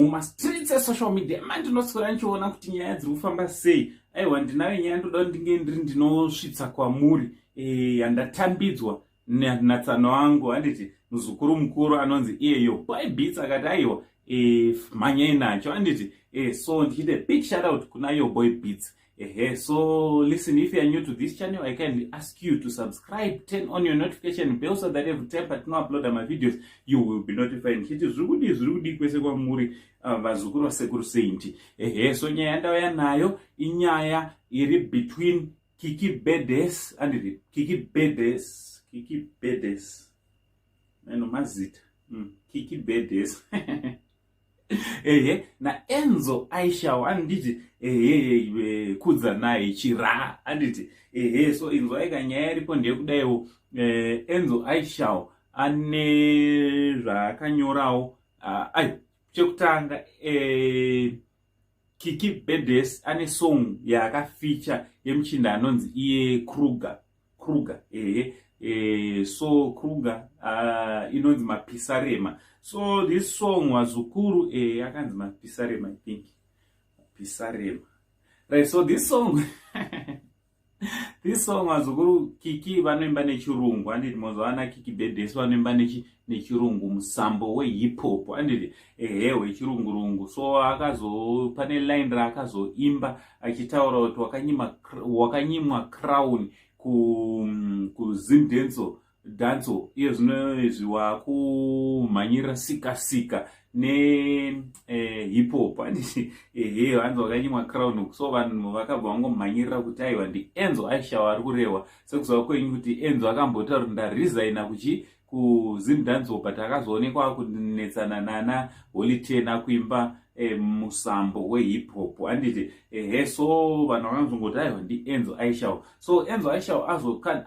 Mumastreets esocial media mandinoswera ndichiona kuti nyaya dziri kufamba sei. Aiwa, ndinayo nyaya ndoda kuti ndinge ndiri ndinosvitsa kwamuri yandatambidzwa natsano wangu, handiti muzukuru mukuru anonzi iyeyo Boy Beats, akati aiwa, mhanyai nacho, handiti? So ndichiite big shout out kuna yo Boy Beats. Ehe, so listen, if you are new to this channel, I kindly ask you to subscribe, turn on your notification bell so that every time patinouploada mavideos you will be notified. Ndichiti zviri kudii, zviri kudii kwese kwamuri, vazukuru vaSekuru Saint? Ehe, so nyaya yandauya nayo inyaya iri between Kiki Badass, anditi Kiki Badass, Kiki Badass neno mazita, Kiki Badass, ehe, naEnzo Ishall, handiti? Ehe, kudza naye chira, handiti? Ehe, so inzwa ika, nyaya iripo ndeyekudaiwo, Enzo Ishall ane zvaakanyorawo. Ai, chekutanga, Kiki Badass ane song yaakafeature yemuchinda anonzi iye Kruger. Kruger, ehe. So Kruger, inonzi Mapisarema. So this song, wazukuru, akanzi Mapisarema, I think Mapisarema, right? So this song, vazukuru, Kiki vanoimba nechirungu, handiti? Mozowana Kiki Badass vanoimba nechirungu, musambo wehip hop, handiti? Ehe, wechirungurungu. So akazo pane line raakazoimba achitaura kuti wakanyimwa crown kuZimdancehall dancehall, iye zvino izvi wakumhanyirira sika sika nehip hop, handiti? Ehe, hanzi wakanyimwa crown. So vanhu vakabva vangomhanyirira kuti aiwa, ndiEnzo Ishall ari kurehwa. Sekuziva kwenyu kuti Enzo akambotaura kuti ndaresigna kuchi kuZimdancehall, but akazoonekwa kunetsana nana Holy Ten akuimba musambo wehip hop, handiti? Ehe, so vanhu vakazongoti aiwa, ndiEnzo Ishall. So Enzo Ishall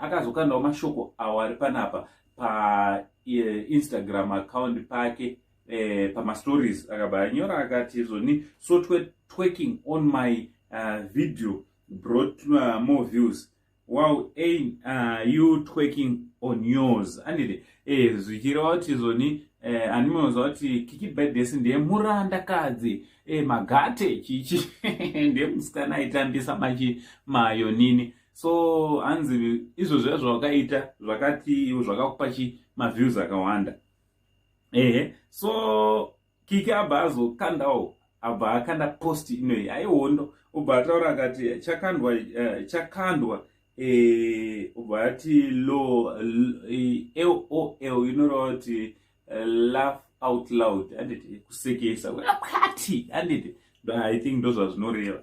akazokandawo mashoko awo ari panapa paInstagram account pake, pamastories, akabva anyora akati zvoni, "So twerking on my video brought more views. Wow, ain't you twerking on yours?" Anditi? Zvichireva kuti zvoni, animoziva kuti Kiki Badass ndiye murandakadzi, magate chichi, ndiye musikana aitambisa machi mayonini. So hanzi izvo zviya zvawakaita zvakati zvakakupa chi maviews akawanda. Ehe, so Kiki abva azokandawo, abva akanda post inoyi aihondo, ubva ataura akati chakandwa, chakandwa, ubva ati lo LOL, inoreva kuti laugh out loud, handiti? Kusekesa kwati, handiti? I think ndo zvazvinoreva.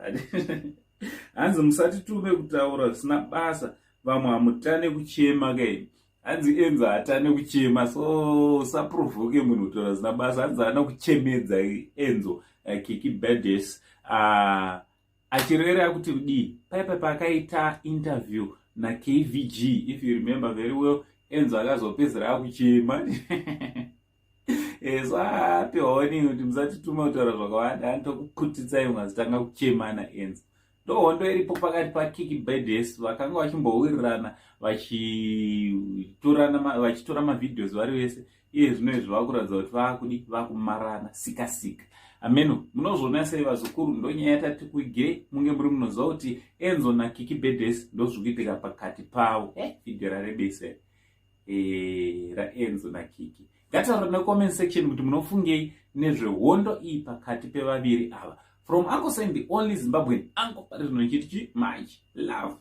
Hanzi musatitume kutaura zvisina basa, vamwe hamutane kuchema kaini. Hanzi Enzo hatane kuchema, so usaprovoke munhu kutaura zvisina basa. Hanzi haana kuchemedza Enzo, Kiki Badass, achirevera kuti kudii? Paipa paakaita interview naKVG, if you remember very well, Enzo akazopedzera akuchema. So apiwa warning kuti musatituma kutaura zvakawanda, anotokuputitsai mukazitanga kuchema naEnzo. Ndohondo iripo pakati paKiki Badass. Vakanga vachimbowirirana vachitora mavideos vari vese. Iye zvino izvi vakuratidza kuti vaakudi vakumarana sika sika. Ameno munozviona sei, vazukuru? Ndonyaya yatati kuigirei, munge muri munoziva kuti Enzo naKiki Badass ndozviri kuitika pakati pavo. Vhidhiyo rarebesa, raEnzo naKiki. Ngataura necomment section kuti munofungei nezvehondo iyi pakati pevaviri ava. From Uncle Saint, the only Zimbabwean uncle pari zvino, chiti chi much love.